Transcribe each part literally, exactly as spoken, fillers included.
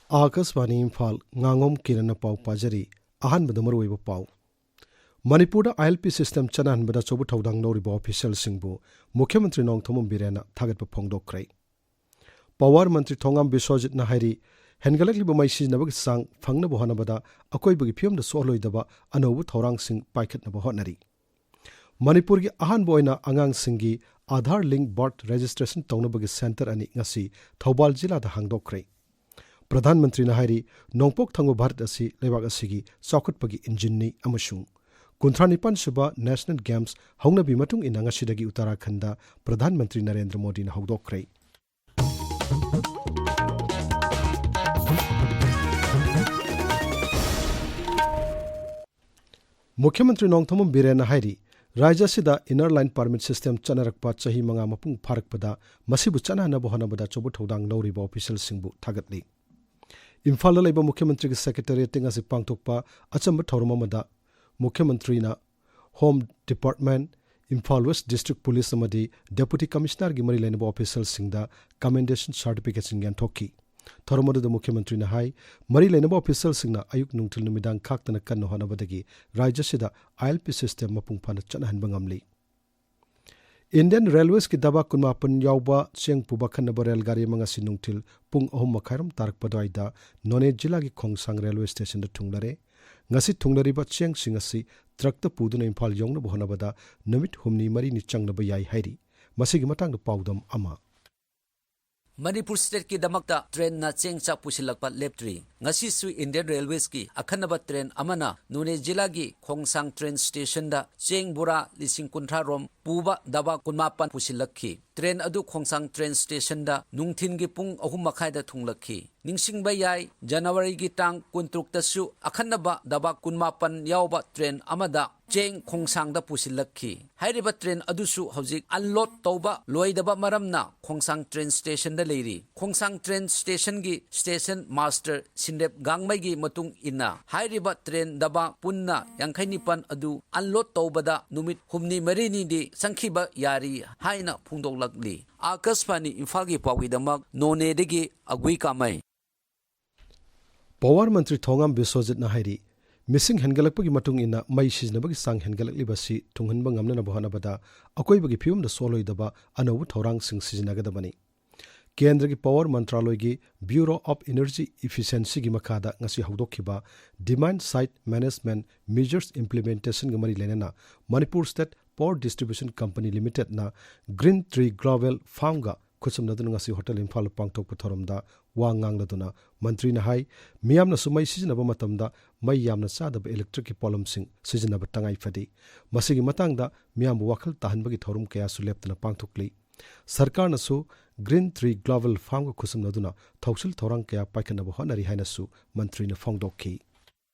ꯑꯥꯀꯥꯁꯕꯥꯅꯤ ꯏꯝꯐꯥꯜ, ꯉꯥꯉꯣꯝ ꯀꯤꯔꯟꯅ ꯄꯥꯎ ꯄꯥꯖꯔꯤ꯫ ꯑꯍꯥꯟꯕꯗ ꯃꯔꯨꯑꯣꯏꯕ ꯄꯥꯎ꯫ ꯃꯅꯤꯄꯨꯔꯗ ILP system ꯆꯠꯅꯍꯟꯕꯗ ꯑꯆꯧꯕ ꯊꯧꯗꯥꯡ ꯂꯧꯔꯤꯕ officialꯁꯤꯡꯕꯨ ꯃꯨꯈ꯭ꯌ ꯃꯟꯇ꯭ꯔꯤ ꯅꯣꯡꯊꯣꯝꯕꯝ ꯕꯤꯔꯦꯟꯅ ꯊꯥꯒꯠꯄ ꯐꯣꯡꯗꯣꯛꯈ꯭ꯔꯦ꯫ Power ꯃꯟꯇ꯭ꯔꯤ ꯊꯣꯉꯥꯝ ꯕꯤꯁ꯭ꯋꯖꯤꯠꯅ ꯍꯥꯏꯔꯤ, ꯍꯦꯟꯒꯠꯂꯛꯂꯤꯕ ꯃꯩ ꯁꯤꯖꯤꯟꯅꯕꯒꯤ ꯆꯥꯡ ꯐꯪꯅꯕ ꯍꯣꯠꯅꯕꯗ ꯑꯀꯣꯏꯕꯒꯤ ꯐꯤꯕꯝꯗ ꯁꯣꯛꯍꯜꯂꯣꯏꯗꯕ ꯑꯅꯧꯕ ꯊꯧꯔꯥꯡꯁꯤꯡ ꯄꯥꯏꯈꯠꯅꯕ ꯍꯣꯠꯅꯔꯤ꯫ ꯃꯅꯤꯄꯨꯔꯒꯤ ꯑꯍꯥꯟꯕ ꯑꯣꯏꯅ ꯑꯉꯥꯡꯁꯤꯡꯒꯤ Aadhaar link birth registration ꯇꯧꯅꯕꯒꯤ centre ꯑꯅꯤ ꯉꯁꯤ ꯊꯧꯕꯥꯜ ꯖꯤꯂꯥꯗ ꯍꯥꯡꯗꯣꯛꯈ꯭ꯔꯦ꯫ ꯄ꯭ꯔꯙꯥꯟ ꯃꯟꯇ꯭ꯔꯤꯅ ꯍꯥꯏꯔꯤ, ꯅꯣꯡꯄꯣꯛ ꯊꯪꯕ ꯚꯥꯔꯠ ꯑꯁꯤ ꯂꯩꯕꯥꯛ ꯑꯁꯤꯒꯤ ꯆꯥꯎꯈꯠꯄꯒꯤ engine ꯅꯤ ꯑꯃꯁꯨꯡ ꯀꯨꯟꯊ꯭ꯔꯥ ꯅꯤꯄꯥꯟ ꯁꯨꯕ National Games ꯍꯧꯅꯕꯤ ꯃꯇꯨꯡ ꯏꯟꯅ ꯉꯁꯤꯗꯒꯤ ꯎꯠꯇꯔꯥꯈꯟꯗ ꯄ꯭ꯔꯙꯥꯟ ꯃꯟꯇ꯭ꯔꯤ ꯅꯔꯦꯟꯗ꯭ꯔ ꯃꯣꯗꯤꯅ ꯍꯧꯗꯣꯛꯈ꯭ꯔꯦ꯫ ꯃꯨꯈ꯭ꯌ ꯃꯟꯇ꯭ꯔꯤ ꯅꯣꯡꯊꯣꯝꯕꯝ ꯕꯤꯔꯦꯟꯅ ꯍꯥꯏꯔꯤ, ꯔꯥꯖ꯭ꯌ ꯑꯁꯤꯗ Inner Line Permit system ꯆꯠꯅꯔꯛꯄ ꯆꯍꯤ ꯃꯉꯥ ꯃꯄꯨꯡ ꯐꯥꯔꯛꯄꯗ ꯃꯁꯤꯕꯨ ꯆꯠꯅꯍꯟꯅꯕ ꯍꯣꯠꯅꯕꯗ ꯑꯆꯧꯕ ꯊꯧꯗꯥꯡ ꯂꯧꯔꯤꯕ officialꯁꯤꯡꯕꯨ ꯊꯥꯒꯠꯂꯤ꯫ ꯏꯝꯐꯥꯜꯗ ꯂꯩꯕ ꯃꯨꯈ꯭ꯌ ꯃꯟꯇ꯭ꯔꯤꯒꯤ secretariatꯇ ꯉꯁꯤ ꯄꯥꯡꯊꯣꯛꯄ ꯑꯆꯝꯕ ꯊꯧꯔꯝ ꯑꯃꯗ ꯃꯨꯈ꯭ꯌ ꯃꯟꯇ꯭ꯔꯤꯅ Home Department, Imphal West District Police ꯑꯃꯗꯤ Deputy Commissionerꯒꯤ ꯃꯔꯤ ꯂꯩꯅꯕ officialꯁꯤꯡꯗ commendation certificateꯁꯤꯡ ꯌꯦꯟꯊꯣꯛꯈꯤ꯫ ꯊꯧꯔꯝ ꯑꯗꯨꯗ ꯃꯨꯈ꯭ꯌ ꯃꯟꯇ꯭ꯔꯤꯅ ꯍꯥꯏ, ꯃꯔꯤ ꯂꯩꯅꯕ officialꯁꯤꯡꯅ ꯑꯌꯨꯛ ꯅꯨꯡꯊꯤꯜ ꯅꯨꯃꯤꯗꯥꯡ ꯈꯥꯛꯇꯅ ꯀꯟꯅ ꯍꯣꯠꯅꯕꯗꯒꯤ ꯔꯥꯖ꯭ꯌ ꯑꯁꯤꯗ ILP system ꯃꯄꯨꯡ ꯐꯥꯅ ꯆꯠꯅꯍꯟꯕ ꯉꯝꯂꯤ꯫ Indian Railwaysꯀꯤ ꯗꯕꯥ ꯀꯨꯟꯃꯥꯄꯟ ꯌꯥꯎꯕ ꯆꯦꯡ ꯄꯨꯕ ꯑꯈꯟꯅꯕ ꯔꯦꯜ ꯒꯥꯔꯤ ꯑꯃ ꯉꯁꯤ ꯅꯨꯡꯊꯤꯜ ꯄꯨꯡ ꯑꯍꯨꯝ ꯃꯈꯥꯏꯔꯣꯝ ꯇꯥꯔꯛꯄ ꯑꯗꯨꯋꯥꯏꯗ ꯅꯣꯅꯦ ꯖꯤꯂꯥꯒꯤ ꯈꯣꯡꯁꯥꯡ railway stationꯗ ꯊꯨꯡꯂꯔꯦ꯫ ꯉꯁꯤ ꯊꯨꯡꯂꯔꯤꯕ ꯆꯦꯡꯁꯤꯡ ꯑꯁꯤ truckꯇ ꯄꯨꯗꯨꯅ ꯏꯝꯐꯥꯜ ꯌꯧꯅꯕ ꯍꯣꯠꯅꯕꯗ ꯅꯨꯃꯤꯠ ꯍꯨꯝꯅꯤ ꯃꯔꯤꯅꯤ ꯆꯪꯂꯕ ꯌꯥꯏ ꯍꯥꯏꯔꯤ꯫ ꯃꯁꯤꯒꯤ ꯃꯇꯥꯡꯗ ꯄꯥꯎꯗꯝ ꯑꯃ꯫ ꯃꯅꯤꯄꯨꯔ stateꯀꯤꯗꯃꯛꯇ trainꯅ ꯆꯦꯡ ꯆꯥꯛ ꯄꯨꯁꯤꯜꯂꯛꯄ ꯂꯦꯞꯇ꯭ꯔꯤ꯫ ꯉꯁꯤꯁꯨ Indian Railwaysꯀꯤ ꯑꯈꯟꯅꯕ train ꯑꯃꯅ ꯅꯣꯅꯦ ꯖꯤꯂꯥꯒꯤ ꯈꯣꯡꯁꯥꯡ train stationꯗ ꯆꯦꯡ ꯕꯣꯔꯥ ꯂꯤꯁꯤꯡ ꯀꯨꯟꯊ꯭ꯔꯥ ꯔꯣꯝ ꯄꯨꯕ ꯗꯕꯥ ꯀꯨꯟꯃꯥꯄꯟ ꯄꯨꯁꯤꯜꯂꯛꯈꯤ꯫ Train ꯑꯗꯨ ꯈꯣꯡꯁꯥꯡ train stationꯗ ꯅꯨꯡꯊꯤꯟꯒꯤ ꯄꯨꯡ ꯑꯍꯨꯝ ꯃꯈꯥꯏꯗ ꯊꯨꯡꯂꯛꯈꯤ꯫ ꯅꯤꯡꯁꯤꯡꯕ ꯌꯥꯏ, ꯖꯅꯋꯥꯔꯤꯒꯤ ꯇꯥꯡ ꯀꯨꯟꯇꯔꯨꯛꯇꯁꯨ ꯑꯈꯟꯅꯕ ꯗꯕꯥ ꯀꯨꯟꯃꯥꯄꯟ ꯌꯥꯎꯕ train ꯑꯃꯗ ꯆꯦꯡ ꯈꯣꯡꯁꯥꯡꯗ ꯄꯨꯁꯤꯜꯂꯛꯈꯤ꯫ ꯍꯥꯏꯔꯤꯕ train ꯑꯗꯨꯁꯨ ꯍꯧꯖꯤꯛ unload ꯇꯧꯕ ꯂꯣꯏꯗꯕ ꯃꯔꯝꯅ ꯈꯣꯡꯁꯥꯡ train stationꯗ ꯂꯩꯔꯤ꯫ ꯈꯣꯡꯁꯥꯡ train stationꯒꯤ station master ꯁꯤꯟꯗꯦꯞ ꯒꯥꯡꯃꯩꯒꯤ ꯃꯇꯨꯡ ꯏꯟꯅ, ꯍꯥꯏꯔꯤꯕ train ꯗꯕꯥ ꯄꯨꯟꯅ ꯌꯥꯡꯈꯩ ꯅꯤꯄꯥꯟ ꯑꯗꯨ unload ꯇꯧꯕꯗ ꯅꯨꯃꯤꯠ ꯍꯨꯝꯅꯤ ꯃꯔꯤꯅꯤꯗꯤ ꯆꯪꯈꯤꯕ ꯌꯥꯔꯤ ꯍꯥꯏꯅ ꯐꯣꯡꯗꯣꯛꯂꯛꯂꯤ꯫ ꯑꯥꯀꯥꯁꯕꯥꯅꯤ ꯏꯝꯐꯥꯜꯒꯤ ꯄꯥꯎꯒꯤꯗꯃꯛ ꯅꯣꯅꯦꯗꯒꯤ ꯑꯒꯨꯏ ꯀꯥꯃꯩ꯫ ꯄꯥꯋꯔ ꯃꯟꯇ꯭ꯔꯤ ꯊꯣꯉꯥꯝ ꯕꯤꯁ꯭ꯋꯖꯤꯠꯅ ꯍꯥꯏꯔꯤ, ꯃꯤꯁꯤꯡ ꯍꯦꯟꯒꯠꯂꯛꯄꯒꯤ ꯃꯇꯨꯡ ꯏꯟꯅ ꯃꯩ ꯁꯤꯖꯤꯟꯅꯕꯒꯤ ꯆꯥꯡ ꯍꯦꯟꯒꯠꯂꯛꯂꯤꯕ ꯑꯁꯤ ꯊꯨꯡꯍꯟꯕ ꯉꯝꯅꯅꯕ ꯍꯣꯠꯅꯕꯗ ꯑꯀꯣꯏꯕꯒꯤ ꯐꯤꯕꯝꯗ ꯁꯣꯛꯍꯜꯂꯣꯏꯗꯕ ꯑꯅꯧꯕ ꯊꯧꯔꯥꯡꯁꯤꯡ ꯁꯤꯖꯤꯟꯅꯒꯗꯕꯅꯤ꯫ ꯀꯦꯟꯗ꯭ꯔꯒꯤ ꯄꯥꯋꯔ ꯃꯟꯇ꯭ꯔꯥꯂꯣꯏꯒꯤ Bureau of Energy Efficiencyꯒꯤ ꯃꯈꯥꯗ ꯉꯁꯤ ꯍꯧꯗꯣꯛꯈꯤꯕ Demand Side Management Measures Implementationꯒ ꯃꯔꯤ ꯂꯩꯅꯅ Manipur state power distribution company ꯂꯤꯃꯤꯇꯦꯗꯅ Green Tree Global Farmꯒ ꯈꯨꯠꯁꯝꯅꯗꯨꯅ ꯉꯁꯤ ꯍꯣꯇꯦꯜ ꯏꯝꯐꯥꯜꯗ ꯄꯥꯡꯊꯣꯛꯄ ꯊꯧꯔꯝꯗ ꯋꯥ ꯉꯥꯡꯂꯗꯨꯅ ꯃꯟꯇ꯭ꯔꯤꯅ ꯍꯥꯏ, ꯃꯤꯌꯥꯝꯅꯁꯨ ꯃꯩ ꯁꯤꯖꯤꯟꯅꯕ ꯃꯇꯝꯗ ꯃꯩ ꯌꯥꯝꯅ ꯆꯥꯗꯕ ꯏꯂꯦꯛꯇ꯭ꯔꯤꯛꯀꯤ ꯄꯣꯠꯂꯝꯁꯤꯡ ꯁꯤꯖꯤꯟꯅꯕ ꯇꯉꯥꯏ ꯐꯗꯦ꯫ ꯃꯁꯤꯒꯤ ꯃꯇꯥꯡꯗ ꯃꯤꯌꯥꯝꯕꯨ ꯋꯥꯈꯜ ꯇꯥꯍꯟꯕꯒꯤ ꯊꯧꯔꯝ ꯀꯌꯥꯁꯨ ꯂꯦꯞꯇꯅ ꯄꯥꯡꯊꯣꯛꯂꯤ꯫ ꯁꯔꯀꯥꯔꯅꯁꯨ Green Tree Global Farmꯒ ꯈꯨꯠꯁꯝꯅꯗꯨꯅ ꯊꯧꯁꯤꯜ ꯊꯧꯔꯥꯡ ꯀꯌꯥ ꯄꯥꯏꯈꯠꯅꯕ ꯍꯣꯠꯅꯔꯤ ꯍꯥꯏꯅꯁꯨ ꯃꯟꯇ꯭ꯔꯤꯅ ꯐꯣꯡꯗꯣꯛꯈꯤ꯫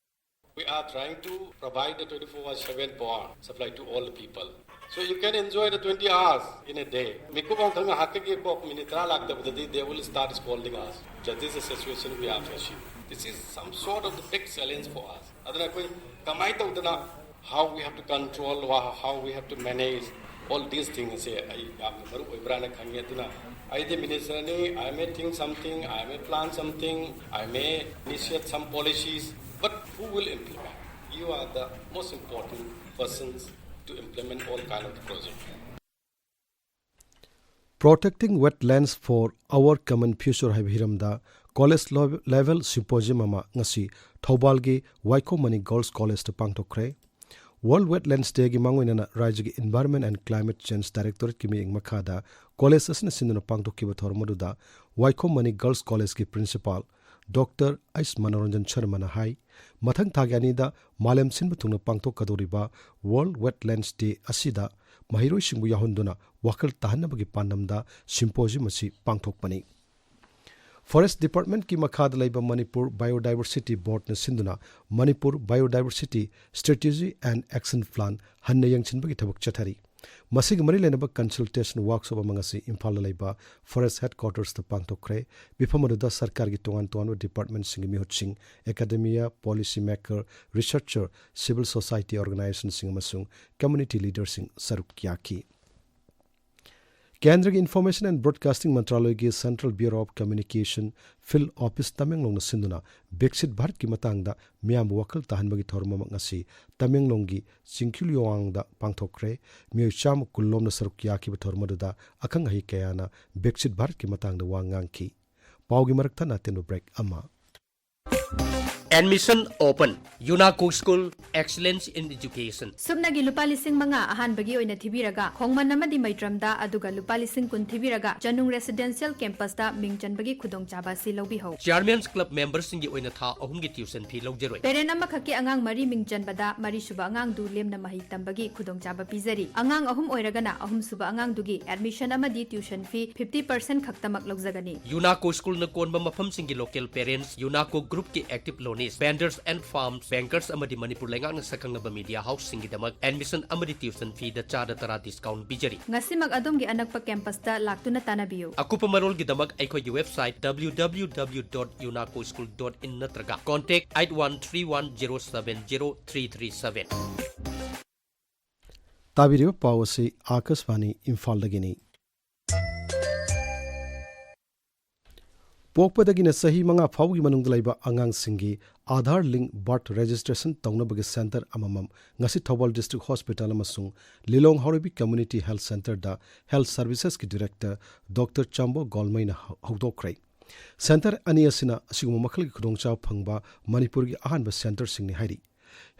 We are trying to provide the twenty-four by seven power supply to all the people. So you can enjoy the twenty hours in a day. ꯃꯤꯀꯨꯞ ꯑꯃꯈꯛ ꯉꯥꯏꯍꯥꯛꯇꯒꯤ ꯀꯣꯛ ꯃꯤꯅꯤꯠ ꯇꯔꯥ ꯂꯥꯛꯇꯕꯗꯗꯤ they will start scolding us. That is the situation we are facing. This is some sort of the big challenge for us. ꯑꯗꯨꯅ ꯑꯩꯈꯣꯏ ꯀꯃꯥꯏꯅ ꯇꯧꯗꯅ how we have to control, how we have to manage all these things ꯑꯁꯦ ꯑꯩ ꯌꯥꯝꯅ ꯃꯔꯨ ꯑꯣꯏꯕ꯭ꯔꯥꯅ ꯈꯪꯉꯦ꯫ ꯑꯗꯨꯅ ꯑꯩꯗꯤ ꯃꯤꯅꯤꯁꯇꯔꯅꯤ, I may think something, I may plan something, I may initiate some policies, but who will implement? You are the most important persons to implement all kind of the project. Protecting Wetlands for Our Common Future ꯍꯥꯏꯕ ꯍꯤꯔꯝꯗ college ꯂꯣ-, level ꯁꯤꯝꯄꯣꯖꯤꯌꯝ ꯑꯃ ꯉꯁꯤ ꯊꯧꯕꯥꯜꯒꯤ ꯋꯥꯏꯈꯣꯝ money girls ꯀꯣꯂꯦꯖꯇ ꯄꯥꯡꯊꯣꯛꯈ꯭ꯔꯦ꯫ World Wetlands Dayꯒꯤ ꯃꯥꯡꯑꯣꯏꯅꯅ ꯔꯥꯏꯖ꯭ꯌꯒꯤ Environment and Climate Change Directorateꯀꯤ ꯃꯤꯠꯌꯦꯡ ꯃꯈꯥꯗ college ꯑꯁꯤꯅ ꯁꯤꯟꯗꯨꯅ ꯄꯥꯡꯊꯣꯛꯈꯤꯕ ꯊꯧꯔꯝ ꯑꯗꯨꯗ ꯋꯥꯏꯈꯣꯝ ꯃꯅꯤ ꯒꯔꯜꯁ ꯀꯣꯂꯦꯖꯀꯤ ꯄ꯭ꯔꯤꯟꯁꯤꯄꯥꯜ ꯗꯣꯛꯇꯔ ꯑꯩꯁ ꯃꯅꯣꯔꯟꯖꯟ ꯁꯔꯃꯅ ꯍꯥꯏ, ꯃꯊꯪ ꯊꯥꯒꯤ ꯑꯅꯤꯗ ꯃꯥꯂꯦꯝ ꯁꯤꯟꯕ ꯊꯨꯡꯅ ꯄꯥꯡꯊꯣꯛꯀꯗꯧꯔꯤꯕ World Wetlands Day ꯑꯁꯤꯗ ꯃꯍꯩꯔꯣꯏꯁꯤꯡꯕꯨ ꯌꯥꯎꯍꯟꯗꯨꯅ ꯋꯥꯈꯜ ꯇꯥꯍꯟꯅꯕꯒꯤ ꯄꯥꯟꯗꯝꯗ ꯁꯤꯝꯄꯣꯖꯤꯌꯝ ꯑꯁꯤ ꯄꯥꯡꯊꯣꯛꯄꯅꯤ꯫ Forest Departmentꯀꯤ ꯃꯈꯥꯗ ꯂꯩꯕ Manipur Biodiversity Boardꯅ ꯁꯤꯟꯗꯨꯅ Manipur Biodiversity Strategy and Action Plan ꯍꯟꯅ ꯌꯦꯡꯁꯤꯟꯕꯒꯤ ꯊꯕꯛ ꯆꯠꯊꯔꯤ꯫ ꯃꯁꯤꯒ ꯃꯔꯤ ꯂꯩꯅꯕ consultation workshop ꯑꯃ ꯉꯁꯤ ꯏꯝꯐꯥꯜꯗ ꯂꯩꯕ Forest Headquartersꯇ ꯄꯥꯡꯊꯣꯛꯈ꯭ꯔꯦ꯫ ꯃꯤꯐꯝ ꯑꯗꯨꯗ ꯁꯔꯀꯥꯔꯒꯤ ꯇꯣꯉꯥꯟ ꯇꯣꯉꯥꯟꯕ departmentꯁꯤꯡꯒꯤ ꯃꯤꯍꯨꯠꯁꯤꯡ, academia, policy maker, researcher, civil society organizationꯁꯤꯡ ꯑꯃꯁꯨꯡ community leaderꯁꯤꯡ ꯁꯔꯨꯛ ꯌꯥꯈꯤ꯫ ꯀꯦꯟꯗ꯭ꯔꯒꯤ Information and Broadcasting ꯃꯟꯇ꯭ꯔꯥꯂꯣꯏꯒꯤ Central Bureau of Communication Field Office ꯇꯃꯦꯡꯂꯣꯡꯅ ꯁꯤꯟꯗꯨꯅ ꯕꯤꯛꯁꯤꯠ ꯚꯥꯔꯠꯀꯤ ꯃꯇꯥꯡꯗ ꯃꯤꯌꯥꯝꯕꯨ ꯋꯥꯈꯜ ꯇꯥꯍꯟꯕꯒꯤ ꯊꯧꯔꯝ ꯑꯃ ꯉꯁꯤ ꯇꯃꯦꯡꯂꯣꯡꯒꯤ ꯆꯤꯡꯈꯤꯂꯨꯋꯥꯡꯗ ꯄꯥꯡꯊꯣꯛꯈ꯭ꯔꯦ꯫ ꯃꯤꯑꯣꯏ ꯆꯥꯝꯃ ꯀꯨꯟ ꯂꯣꯝꯅ ꯁꯔꯨꯛ ꯌꯥꯈꯤꯕ ꯊꯧꯔꯝ ꯑꯗꯨꯗ ꯑꯈꯪ ꯑꯍꯩ ꯀꯌꯥꯅ ꯕꯤꯛꯁꯤꯠ ꯚꯥꯔꯠꯀꯤ ꯃꯇꯥꯡꯗ ꯋꯥ ꯉꯥꯡꯈꯤ꯫ ꯄꯥꯎꯒꯤ ꯃꯔꯛ ꯊꯠꯅ ꯑꯇꯦꯟꯕ break ꯑꯃ꯫ Admission open. UNACO School, Excellence in Education. ꯁꯨꯞꯅꯒꯤ ꯂꯨꯄꯥ ꯂꯤꯁꯤꯡ ꯃꯉꯥ ꯑꯍꯥꯟꯕꯒꯤ ꯑꯣꯏꯅ ꯊꯤꯕꯤꯔꯒ, ꯈꯣꯡꯃꯟ ꯑꯃꯗꯤ ꯃꯩꯇ꯭ꯔꯝꯗ, ꯑꯗꯨꯒ ꯂꯨꯄꯥ ꯂꯤꯁꯤꯡ ꯀꯨꯟ ꯊꯤꯕꯤꯔꯒ, ꯆꯅꯨꯡ Residential Campus ꯇ ꯃꯤꯡ ꯆꯟꯕꯒꯤ ꯈꯨꯗꯣꯡꯆꯥꯕ ꯑꯁꯤ ꯂꯧꯕꯤꯍꯧ꯫ Chairman's Club member ꯁꯤꯡꯒꯤ ꯑꯣꯏꯅ ꯊꯥ ꯑꯍꯨꯝꯒꯤ tuition fee ꯂꯧꯖꯔꯣꯏ꯫ Parent ꯑꯃꯈꯛꯀꯤ ꯑꯉꯥꯡ ꯃꯔꯤ ꯃꯤꯡ ꯆꯟꯕꯗ, ꯃꯔꯤꯁꯨꯕ ꯑꯉꯥꯡꯗꯨ ꯂꯦꯝꯅ ꯃꯍꯩ ꯇꯝꯕꯒꯤ ꯈꯨꯗꯣꯡꯆꯥꯕ ꯄꯤꯖꯔꯤ꯫ ꯑꯉꯥꯡ ꯑꯍꯨꯝ ꯑꯣꯏꯔꯒꯅ, ꯑꯍꯨꯝꯁꯨꯕ ꯑꯉꯥꯡꯗꯨꯒꯤ admission ꯑꯃꯗꯤ tuition fee fifty percent ꯈꯛꯇꯃꯛ ꯂꯧꯖꯒꯅꯤ꯫ UNACO School ꯅ ꯀꯣꯟꯕ ꯃꯐꯝꯁꯤꯡꯒꯤ local parents, UNACO Group ꯀꯤ active loanees, vendors and firms, bankers ꯑꯃꯗꯤ ꯃꯅꯤꯄꯨꯔ ꯂꯩꯉꯥꯛꯅ ꯁꯛꯈꯪꯂꯕ media house ꯁꯤꯡꯒꯤꯗꯃꯛ admission ꯑꯃꯗꯤ tuition fee ꯗ ꯆꯥꯗ ꯇꯔꯥ discount ꯄꯤꯖꯔꯤ꯫ ꯉꯁꯤꯃꯛ ꯑꯗꯣꯝꯒꯤ ꯑꯅꯛꯄ campus ꯇ ꯂꯥꯛꯇꯨꯅ ꯇꯥꯟꯅꯕꯤꯌꯨ꯫ ꯑꯀꯨꯞꯄ ꯃꯔꯣꯜꯒꯤꯗꯃꯛ ꯑꯩꯈꯣꯏꯒꯤ website W W W dot unaco school dot in ꯅꯠꯇ꯭ꯔꯒ contact eight one three one zero seven zero three three seven꯫ ꯇꯥꯕꯤꯔꯤꯕ ꯄꯥꯎ ꯑꯁꯤ ꯑꯥꯀꯥꯁꯕꯥꯅꯤ ꯏꯝꯐꯥꯜꯗꯒꯤꯅꯤ꯫ ꯄꯣꯛꯄꯗꯒꯤꯅ ꯆꯍꯤ ꯃꯉꯥ ꯐꯥꯎꯕꯒꯤ ꯃꯅꯨꯡꯗ ꯂꯩꯕ ꯑꯉꯥꯡꯁꯤꯡꯒꯤ Aadhaar link birth registration ꯇꯧꯅꯕꯒꯤ centre ꯑꯃꯃꯝ ꯉꯁꯤ ꯊꯧꯕꯥꯜ District Hospital ꯑꯃꯁꯨꯡ ꯂꯤꯂꯣꯡ ꯍꯥꯎꯔꯩꯕꯤ Community Health Centre ꯗ Health Services ꯀꯤ Director Doctor ꯆꯥꯝꯕꯣ ꯒꯣꯜꯃꯩꯅ ꯍꯧ-, ꯍꯧꯗꯣꯛꯈ꯭ꯔꯦ꯫ Centre ꯑꯅꯤ ꯑꯁꯤꯅ ꯑꯁꯤꯒꯨꯝꯕ ꯃꯈꯜꯒꯤ ꯈꯨꯗꯣꯡꯆꯥꯕ ꯐꯪꯕ ꯃꯅꯤꯄꯨꯔꯒꯤ ꯑꯍꯥꯟꯕ centre ꯁꯤꯡꯅꯤ ꯍꯥꯏꯔꯤ꯫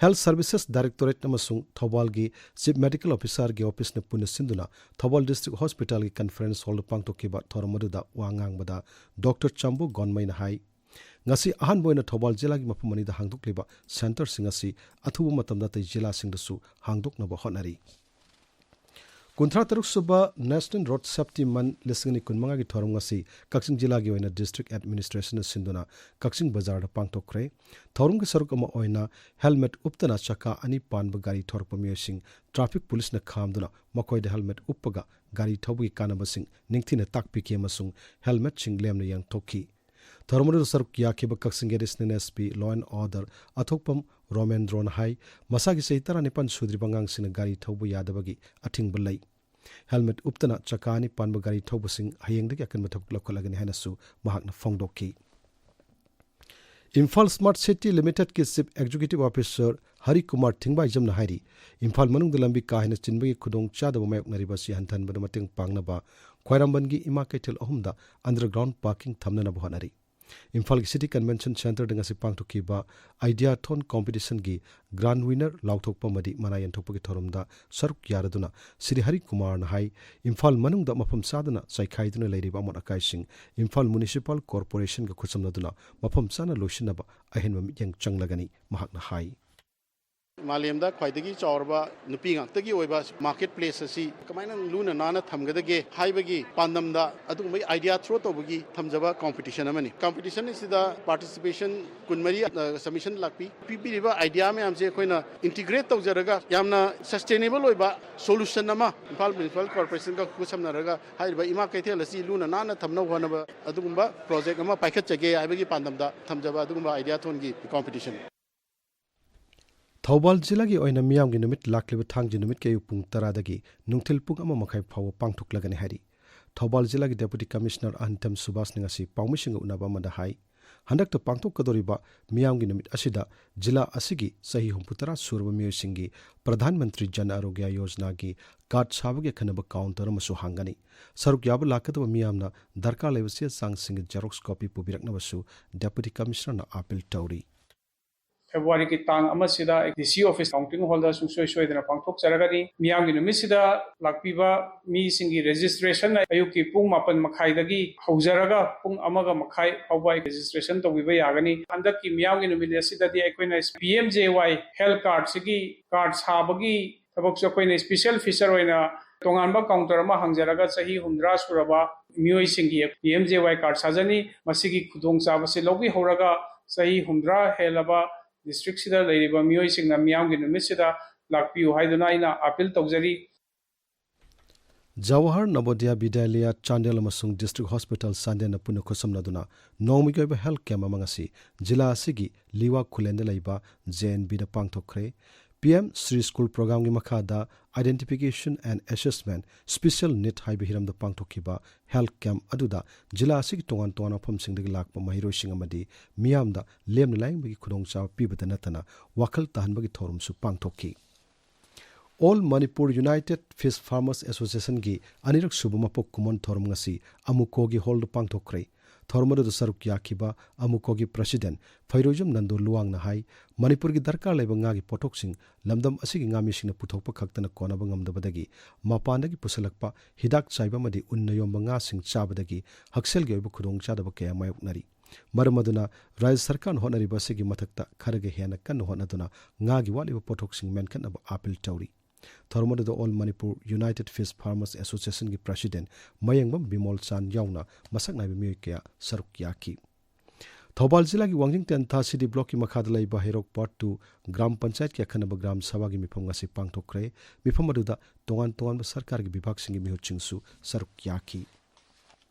Health Services Directorate ꯑꯃꯁꯨꯡ ꯊꯧꯕꯥꯜꯒꯤ Chief Medical Officer ꯒꯤ office ꯅ ꯄꯨꯟꯅ ꯁꯤꯟꯗꯨꯅ ꯊꯧꯕꯥꯜ District Hospital ꯒꯤ conference hall ꯗ ꯄꯥꯡꯊꯣꯛꯈꯤꯕ ꯊꯧꯔꯝ ꯑꯗꯨꯗ ꯋꯥ ꯉꯥꯡꯕꯗ Doctor ꯆꯥꯝꯕꯨ ꯒꯣꯟꯃꯩꯅ ꯍꯥꯏ, ꯉꯁꯤ ꯑꯍꯥꯟꯕ ꯑꯣꯏꯅ ꯊꯧꯕꯥꯜ ꯖꯤꯂꯥꯒꯤ ꯃꯐꯝ ꯑꯅꯤꯗ ꯍꯥꯡꯗꯣꯛꯂꯤꯕ centre ꯁꯤꯡ ꯑꯁꯤ ꯑꯊꯨꯕ ꯃꯇꯝꯗ ꯑꯇꯩ ꯖꯤꯂꯥꯁꯤꯡꯗꯁꯨ ꯍꯥꯡꯗꯣꯛꯅꯕ ꯍꯣꯠꯅꯔꯤ꯫ ꯀꯨꯟꯊ꯭ꯔꯥ ꯇꯔꯨꯛ ꯁꯨꯕ National Road Safety Month ꯂꯤꯁꯤꯡ ꯑꯅꯤ ꯀꯨꯟꯃꯉꯥꯒꯤ ꯊꯧꯔꯝ ꯑꯁꯤ ꯀꯛꯆꯤꯡ ꯖꯤꯂꯥꯒꯤ ꯑꯣꯏꯅ District Administration ꯅ ꯁꯤꯟꯗꯨꯅ ꯀꯛꯆꯤꯡ ꯕꯖꯥꯔꯗ ꯄꯥꯡꯊꯣꯛꯈ꯭ꯔꯦ꯫ ꯊꯧꯔꯝꯒꯤ ꯁꯔꯨꯛ ꯑꯃ ꯑꯣꯏꯅ helmet ꯎꯞꯇꯅ ꯆꯀꯥ ꯑꯅꯤ ꯄꯥꯟꯕ ꯒꯥꯔꯤ ꯊꯧꯔꯛꯄ ꯃꯤꯑꯣꯏꯁꯤꯡ traffic police ꯅ ꯈꯥꯝꯗꯨꯅ ꯃꯈꯣꯏꯗ helmet ꯎꯞꯄꯒ ꯒꯥꯔꯤ ꯊꯧꯕꯒꯤ ꯀꯥꯟꯅꯕꯁꯤꯡ ꯅꯤꯡꯊꯤꯅ ꯇꯥꯛꯄꯤꯈꯤ ꯑꯃꯁꯨꯡ helmet ꯁꯤꯡ ꯂꯦꯝꯅ ꯌꯦꯟꯊꯣꯛꯈꯤ꯫ ꯊꯧꯔꯝ ꯑꯗꯨꯗ ꯁꯔꯨꯛ ꯌꯥꯈꯤꯕ ꯀꯛꯆꯤꯡꯒꯤ Additional S P Law and Order ꯑꯊꯣꯛꯄꯝ ꯔꯣꯃꯦꯟꯗ꯭ꯔꯣꯅ ꯍꯥꯏ, ꯃꯁꯥꯒꯤ ꯆꯍꯤ ꯇꯔꯥꯅꯤꯄꯥꯟ ꯁꯨꯗ꯭ꯔꯤꯕ ꯑꯉꯥꯡꯁꯤꯡꯅ ꯒꯥꯔꯤ ꯊꯧꯕ ꯌꯥꯗꯕꯒꯤ ꯑꯊꯤꯡꯕ ꯂꯩ꯫ ꯍꯦꯜꯃꯦꯠ ꯎꯞꯇꯅ ꯆꯀꯥ ꯑꯅꯤ ꯄꯥꯟꯕ ꯒꯥꯔꯤ ꯊꯧꯕꯁꯤꯡ ꯍꯌꯦꯡꯗꯒꯤ ꯑꯀꯟꯕ ꯊꯕꯛ ꯂꯧꯈꯠꯂꯒꯅꯤ ꯍꯥꯏꯅꯁꯨ ꯃꯍꯥꯛꯅ ꯐꯣꯡꯗꯣꯛꯈꯤ꯫ ꯏꯝꯐꯥꯜ ꯁ꯭ꯃꯥꯔꯠ ꯁꯤꯇꯤ ꯂꯤꯃꯤꯇꯦꯗꯀꯤ ꯆꯤꯐ ꯑꯦꯛꯖꯤꯀ꯭ꯌꯨꯇꯤꯚ ꯑꯣꯐꯤꯁꯥꯔ ꯍꯔꯤꯀꯨꯃꯥꯔ ꯊꯤꯡꯕꯥꯏꯖꯝꯅ ꯍꯥꯏꯔꯤ, ꯏꯝꯐꯥꯜ ꯃꯅꯨꯡꯗ ꯂꯝꯕꯤ ꯀꯥ ꯍꯦꯟꯅ ꯆꯤꯟꯕꯒꯤ ꯈꯨꯗꯣꯡꯆꯥꯗꯕ ꯃꯥꯌꯣꯛꯅꯔꯤꯕ ꯑꯁꯤ ꯍꯟꯊꯍꯟꯕꯗ ꯃꯇꯦꯡ ꯄꯥꯡꯅꯕ ꯈ꯭ꯋꯥꯏꯔꯝꯕꯟꯒꯤ ꯏꯃꯥ ꯀꯩꯊꯦꯜ ꯑꯍꯨꯝꯗ underground parking ꯊꯝꯅꯅꯕ ꯍꯣꯠꯅꯔꯤ꯫ ꯏꯝꯐꯥꯜꯒꯤ ꯁꯤꯇꯤ ꯀꯟꯚꯦꯟꯁꯟ ꯁꯦꯟꯇꯔꯗ ꯉꯁꯤ ꯄꯥꯡꯊꯣꯛꯈꯤꯕ ꯑꯥꯏꯗꯤꯌꯥꯊꯣꯟ ꯀꯣꯝꯄꯤꯇꯤꯁꯟꯒꯤ ꯒ꯭ꯔꯥꯟ ꯋꯤꯅꯔ ꯂꯥꯎꯊꯣꯛꯄ ꯑꯃꯗꯤ ꯃꯅꯥ ꯌꯦꯟꯊꯣꯛꯄꯒꯤ ꯊꯧꯔꯝꯗ ꯁꯔꯨꯛ ꯌꯥꯔꯗꯨꯅ ꯁ꯭ꯔꯤ ꯍꯔꯤꯀꯨꯃꯥꯔꯅ ꯍꯥꯏ, ꯏꯝꯐꯥꯜ ꯃꯅꯨꯡꯗ ꯃꯐꯝ ꯆꯥꯗꯅ ꯆꯥꯏꯈꯥꯏꯗꯨꯅ ꯂꯩꯔꯤꯕ ꯑꯃꯣꯠ ꯑꯀꯥꯏꯁꯤꯡ ꯏꯝꯐꯥꯜ ꯃ꯭ꯌꯨꯅꯤꯁꯤꯄꯥꯜ ꯀꯣꯔꯄꯣꯔꯦꯁꯟꯒ ꯈꯨꯠꯁꯝꯅꯗꯨꯅ ꯃꯐꯝ ꯆꯥꯅ ꯂꯣꯏꯁꯤꯟꯅꯕ ꯑꯍꯦꯟꯕ ꯃꯤꯠꯌꯦꯡ ꯆꯪꯂꯒꯅꯤ, ꯃꯍꯥꯛꯅ ꯍꯥꯏ꯫ ꯃꯥꯂꯦꯝꯗ ꯈ꯭ꯋꯥꯏꯗꯒꯤ ꯆꯥꯎꯔꯕ ꯅꯨꯄꯤ ꯉꯥꯛꯇꯒꯤ ꯑꯣꯏꯕ ꯃꯥꯔꯀꯦꯠ ꯄ꯭ꯂꯦꯁ ꯑꯁꯤ ꯀꯃꯥꯏꯅ ꯂꯨꯅ ꯅꯥꯟꯅ ꯊꯝꯒꯗꯒꯦ ꯍꯥꯏꯕꯒꯤ ꯄꯥꯟꯗꯝꯗ ꯑꯗꯨꯒꯨꯝꯕꯒꯤ ꯑꯥꯏꯗꯤꯌꯥ ꯊ꯭ꯔꯣ ꯇꯧꯕꯒꯤ ꯊꯝꯖꯕ ꯀꯣꯝꯄꯤꯇꯤꯁꯟ ꯑꯃꯅꯤ꯫ ꯀꯣꯝꯄꯤꯇꯤꯁꯟ ꯑꯁꯤꯗ ꯄꯥꯔꯇꯤꯁꯤꯄꯦꯁꯟ ꯀꯨꯟꯃꯔꯤ, ꯑ, ꯁꯕꯃꯤꯁꯟ ꯂꯥꯛꯄꯤ꯫ ꯄꯤꯕꯤꯔꯤꯕ ꯑꯥꯏꯗꯤꯌꯥ ꯃꯌꯥꯝꯁꯦ ꯑꯩꯈꯣꯏꯅ ꯏꯟꯇꯤꯒ꯭ꯔꯦꯠ ꯇꯧꯖꯔꯒ ꯌꯥꯝꯅ ꯁꯁꯇꯦꯅꯦꯕꯜ ꯑꯣꯏꯕ ꯁꯣꯂꯨꯁꯟ ꯑꯃ ꯏꯝꯐꯥꯜ ꯃ꯭ꯌꯨꯅꯤꯁꯤꯄꯥꯜ ꯀꯣꯔꯄꯣꯔꯦꯁꯟꯒ ꯈꯨꯠꯁꯝꯅꯔꯒ ꯍꯥꯏꯔꯤꯕ ꯏꯃꯥ ꯀꯩꯊꯦꯜ ꯑꯁꯤ ꯂꯨꯅ ꯅꯥꯟꯅ ꯊꯝꯅꯕ ꯍꯣꯠꯅꯕ ꯑꯗꯨꯒꯨꯝꯕ ꯄ꯭ꯔꯣꯖꯦꯛ ꯑꯃ ꯄꯥꯏꯈꯠꯆꯒꯦ ꯍꯥꯏꯕꯒꯤ ꯄꯥꯟꯗꯝꯗ ꯊꯝꯖꯕ ꯑꯗꯨꯒꯨꯝꯕ ꯑꯥꯏꯗꯤꯌꯥꯊꯣꯟꯒꯤ ꯀꯣꯝꯄꯤꯇꯤꯁꯟ꯫ ꯊꯧꯕꯥꯜ ꯖꯤꯂꯥꯒꯤ ꯑꯣꯏꯅ ꯃꯤꯌꯥꯝꯒꯤ ꯅꯨꯃꯤꯠ ꯂꯥꯛꯂꯤꯕ ꯊꯥꯡꯖ ꯅꯨꯃꯤꯠꯀꯤ ꯑꯌꯨꯛ ꯄꯨꯡ ꯇꯔꯥꯗꯒꯤ ꯅꯨꯡꯊꯤꯜ ꯄꯨꯡ ꯑꯃ ꯃꯈꯥꯏ ꯐꯥꯎꯕ ꯄꯥꯡꯊꯣꯛꯂꯒꯅꯤ ꯍꯥꯏꯔꯤ꯫ ꯊꯧꯕꯥꯜ ꯖꯤꯂꯥꯒꯤ ꯗꯦꯄꯨꯇꯤ ꯀꯃꯤꯁꯅꯔ ꯑꯍꯟꯊꯝ ꯁꯨꯕꯥꯁꯅ ꯉꯁꯤ ꯄꯥꯎꯃꯤꯁꯤꯡꯒ ꯎꯅꯕ ꯑꯃꯗ ꯍꯥꯏ, ꯍꯟꯗꯛꯇ ꯄꯥꯡꯊꯣꯛꯀꯗꯧꯔꯤꯕ ꯃꯤꯌꯥꯝꯒꯤ ꯅꯨꯃꯤꯠ ꯑꯁꯤꯗ ꯖꯤꯂꯥ ꯑꯁꯤꯒꯤ ꯆꯍꯤ ꯍꯨꯝꯐꯨꯇꯔꯥ ꯁꯨꯔꯕ ꯃꯤꯑꯣꯏꯁꯤꯡꯒꯤ ꯄ꯭ꯔꯙꯥꯟ ꯃꯟꯇ꯭ꯔꯤ ꯖꯟ ꯑꯔꯣꯒ꯭ꯌ ꯌꯣꯖꯅꯥꯒꯤ ꯀꯥꯔꯗ ꯁꯥꯕꯒꯤ ꯑꯈꯟꯅꯕ ꯀꯥꯎꯟꯇꯔ ꯑꯃꯁꯨ ꯍꯥꯡꯒꯅꯤ꯫ ꯁꯔꯨꯛ ꯌꯥꯕ ꯂꯥꯛꯀꯗꯕ ꯃꯤꯌꯥꯝꯅ ꯗꯔꯀꯥꯔ ꯂꯩꯕ ꯆꯦ ꯆꯥꯡꯁꯤꯡꯒꯤ ꯖꯦꯔꯣꯛꯁ ꯀꯣꯄꯤ ꯄꯨꯕꯤꯔꯛꯅꯕꯁꯨ ꯗꯦꯄꯨꯇꯤ ꯀꯃꯤꯁꯅꯔꯅ ꯑꯥꯄꯤꯜ ꯇꯧꯔꯤ꯫ ꯐꯦꯕ꯭ꯔꯨꯋꯥꯔꯤꯒꯤ ꯇꯥꯡ ꯑꯃꯁꯤꯗ ꯗꯤ ꯁꯤ ꯑꯣꯐꯤꯁ ꯀꯥꯎꯟꯇꯤꯡ ꯍꯣꯜꯗ ꯁꯨꯡꯁꯣꯏ ꯁꯣꯏꯗꯅ ꯄꯥꯡꯊꯣꯛꯆꯔꯒꯅꯤ꯫ ꯃꯤꯌꯥꯝꯒꯤ ꯅꯨꯃꯤꯠꯁꯤꯗ ꯂꯥꯛꯄꯤꯕ ꯃꯤꯁꯤꯡꯒꯤ ꯔꯦꯖꯤꯁꯇ꯭ꯔꯦꯁꯟ ꯑꯌꯨꯛꯀꯤ ꯄꯨꯡ ꯃꯥꯄꯟ ꯃꯈꯥꯏꯗꯒꯤ ꯍꯧꯖꯔꯒ ꯄꯨꯡ ꯑꯃꯒ ꯃꯈꯥꯏ ꯐꯥꯎꯕ ꯔꯦꯖꯤꯁꯇ꯭ꯔꯦꯁꯟ ꯇꯧꯕꯤꯕ ꯌꯥꯒꯅꯤ꯫ ꯍꯟꯗꯛꯀꯤ ꯃꯤꯌꯥꯝꯒꯤ ꯅꯨꯃꯤꯠ ꯑꯁꯤꯗꯗꯤ ꯑꯩꯈꯣꯏꯅ ꯄꯤ ꯑꯦꯝ ꯖꯦ ꯋꯥꯏ ꯍꯦꯜꯊ ꯀꯥꯔꯗꯁꯤꯒꯤ ꯀꯥꯔꯗ ꯁꯥꯕꯒꯤ ꯊꯕꯛꯁꯨ ꯑꯩꯈꯣꯏꯅ ꯏꯁꯄꯤꯁꯦꯜ ꯐꯤꯆꯔ ꯑꯣꯏꯅ ꯇꯣꯉꯥꯟꯕ ꯀꯥꯎꯟꯇꯔ ꯑꯃ ꯍꯥꯡꯖꯔꯒ ꯆꯍꯤ ꯍꯨꯝꯗ꯭ꯔꯥ ꯁꯨꯔꯕ ꯃꯤꯑꯣꯏꯁꯤꯡꯒꯤ ꯄꯤ ꯑꯦꯝ ꯖꯦ ꯋꯥꯏ ꯀꯥꯔꯗ ꯁꯥꯖꯅꯤ꯫ ꯃꯁꯤꯒꯤ ꯈꯨꯗꯣꯡꯆꯥꯕꯁꯤ ꯂꯧꯕꯤꯍꯧꯔꯒ ꯆꯍꯤ ꯍꯨꯝꯗ꯭ꯔꯥ ꯍꯦꯜꯂꯕ ꯗꯤꯁꯇ꯭ꯔꯤꯛꯁꯤꯗ ꯂꯩꯔꯤꯕ ꯃꯤꯑꯣꯏꯁꯤꯡꯅ ꯃꯤꯌꯥꯝꯒꯤ ꯅꯨꯃꯤꯠꯁꯤꯗ ꯂꯥꯛꯄꯤꯌꯨ ꯍꯥꯏꯗꯨꯅ ꯑꯩꯅ ꯑꯥꯄꯤꯜ ꯇꯧꯖꯔꯤ꯫ ꯖꯋꯥꯍꯔ ꯅꯕꯣꯗꯤꯌꯥ ꯕꯤꯗ꯭ꯌꯥꯂꯌ ꯆꯥꯟꯗꯦꯜ ꯑꯃꯁꯨꯡ ꯗꯤꯁꯇ꯭ꯔꯤꯛ ꯍꯣꯁꯄꯤꯇꯥꯜ ꯆꯥꯟꯗꯦꯜꯅ ꯄꯨꯟꯅ ꯈꯨꯠꯁꯝꯅꯗꯨꯅ ꯅꯣꯡꯃꯒꯤ ꯑꯣꯏꯕ ꯍꯦꯜꯊ ꯀꯦꯝꯞ ꯑꯃ ꯉꯁꯤ ꯖꯤꯂꯥ ꯑꯁꯤꯒꯤ ꯂꯤꯋꯥ ꯈꯨꯂꯦꯟꯗ ꯂꯩꯕ ꯖꯦ ꯑꯦꯟ ꯕꯤꯗ ꯄꯥꯡꯊꯣꯛꯈ꯭ꯔꯦ꯫ ꯄꯤ ꯑꯦꯝ ꯁ꯭ꯔꯤ ꯁ꯭ꯀꯨꯜ ꯄ꯭ꯔꯣꯒ꯭ꯔꯥꯝꯒꯤ ꯃꯈꯥꯗ Identification and Assessment, Special Need ꯍꯥꯏꯕ ꯍꯤꯔꯝꯗ ꯄꯥꯡꯊꯣꯛꯈꯤꯕ ꯍꯦꯜꯊ ꯀꯦꯝꯞ ꯑꯗꯨꯗ ꯖꯤꯂꯥ ꯑꯁꯤꯒꯤ ꯇꯣꯉꯥꯟ ꯇꯣꯉꯥꯟꯕ ꯃꯐꯝꯁꯤꯡꯗꯒꯤ ꯂꯥꯛꯄ ꯃꯍꯩꯔꯣꯏꯁꯤꯡ ꯑꯃꯗꯤ ꯃꯤꯌꯥꯝꯗ ꯂꯦꯝꯅ ꯂꯥꯌꯦꯡꯕꯒꯤ ꯈꯨꯗꯣꯡꯆꯥꯕ ꯄꯤꯕꯗ ꯅꯠꯇꯅ ꯋꯥꯈꯜ ꯇꯥꯍꯟꯕꯒꯤ ꯊꯧꯔꯝꯁꯨ ꯄꯥꯡꯊꯣꯛꯈꯤ꯫ All Manipur United Fish Farmers Associationꯒꯤ ꯑꯅꯤꯔꯛ ꯁꯨꯕ ꯃꯄꯣꯛ ꯀꯨꯝꯑꯣꯟ ꯊꯧꯔꯝ ꯉꯁꯤ ꯑꯃꯨꯀꯣꯒꯤ ꯍꯣꯜꯗ ꯄꯥꯡꯊꯣꯛꯈ꯭ꯔꯦ꯫ ꯊꯧꯔꯝ ꯑꯗꯨꯗ ꯁꯔꯨꯛ ꯌꯥꯈꯤꯕ ꯑꯃꯨꯀꯣꯒꯤ ꯄ꯭ꯔꯁꯤꯗꯦꯟꯠ ꯐꯩꯔꯣꯏꯖꯝ ꯅꯟꯗꯣ ꯂꯨꯋꯥꯡꯅ ꯍꯥꯏ, ꯃꯅꯤꯄꯨꯔꯒꯤ ꯗꯔꯀꯥꯔ ꯂꯩꯕ ꯉꯥꯒꯤ ꯄꯣꯠꯊꯣꯛꯁꯤꯡ ꯂꯝꯗꯝ ꯑꯁꯤꯒꯤ ꯉꯥꯃꯤꯁꯤꯡꯅ ꯄꯨꯊꯣꯛꯄ ꯈꯛꯇꯅ ꯀꯣꯟꯅꯕ ꯉꯝꯗꯕꯗꯒꯤ ꯃꯄꯥꯟꯗꯒꯤ ꯄꯨꯁꯤꯜꯂꯛꯄ ꯍꯤꯗꯥꯛ ꯆꯥꯏꯕ ꯑꯃꯗꯤ ꯎꯟꯅ ꯌꯣꯝꯕ ꯉꯥꯁꯤꯡ ꯆꯥꯕꯗꯒꯤ ꯍꯛꯁꯦꯜꯒꯤ ꯑꯣꯏꯕ ꯈꯨꯗꯣꯡꯆꯥꯗꯕ ꯀꯌꯥ ꯃꯥꯌꯣꯛꯅꯔꯤ꯫ ꯃꯔꯝ ꯑꯗꯨꯅ ꯔꯥꯖ꯭ꯌ ꯁꯔꯀꯥꯔꯅ ꯍꯣꯠꯅꯔꯤꯕ ꯑꯁꯤꯒꯤ ꯃꯊꯛꯇ ꯈꯔꯒ ꯍꯦꯟꯅ ꯀꯟꯅ ꯍꯣꯠꯅꯗꯨꯅ ꯉꯥꯒꯤ ꯋꯥꯠꯂꯤꯕ ꯄꯣꯠꯊꯣꯛꯁꯤꯡ ꯃꯦꯟꯈꯠꯅꯕ ꯑꯥꯄꯤꯜ ꯇꯧꯔꯤ꯫ ꯊꯧꯔꯝ ꯑꯗꯨꯗ All Manipur United Fish Farmers Associationꯒꯤ ꯄ꯭ꯔꯁꯤꯗꯦꯟꯠ ꯃꯌꯦꯡꯕꯝ ꯕꯤꯃꯣꯜ ꯆꯥꯟ ꯌꯥꯎꯅ ꯃꯁꯛ ꯅꯥꯏꯕ ꯃꯤꯑꯣꯏ ꯀꯌꯥ ꯁꯔꯨꯛ ꯌꯥꯈꯤ꯫ ꯊꯧꯕꯥꯜ ꯖꯤꯂꯥꯒꯤ ꯋꯥꯡꯖꯤꯡ ꯇꯦꯟꯊꯥ ꯁꯤꯗꯤ ꯕ꯭ꯂꯣꯛꯀꯤ ꯃꯈꯥꯗ ꯂꯩꯕ ꯍꯩꯔꯣꯛ ꯋꯥꯔꯗ ꯇꯨ ꯒ꯭ꯔꯥꯝ ꯄꯟꯆꯥꯌꯠꯀꯤ ꯑꯈꯟꯅꯕ ꯒ꯭ꯔꯥꯝ ꯁꯚꯥꯒꯤ ꯃꯤꯐꯝ ꯉꯁꯤ ꯄꯥꯡꯊꯣꯛꯈ꯭ꯔꯦ꯫ ꯃꯤꯐꯝ ꯑꯗꯨꯗ ꯇꯣꯉꯥꯟ ꯇꯣꯉꯥꯟꯕ ꯁꯔꯀꯥꯔꯒꯤ ꯕꯤꯚꯥꯒꯁꯤꯡꯒꯤ ꯃꯤꯍꯨꯠꯁꯤꯡꯁꯨ ꯁꯔꯨꯛ ꯌꯥꯈꯤ꯫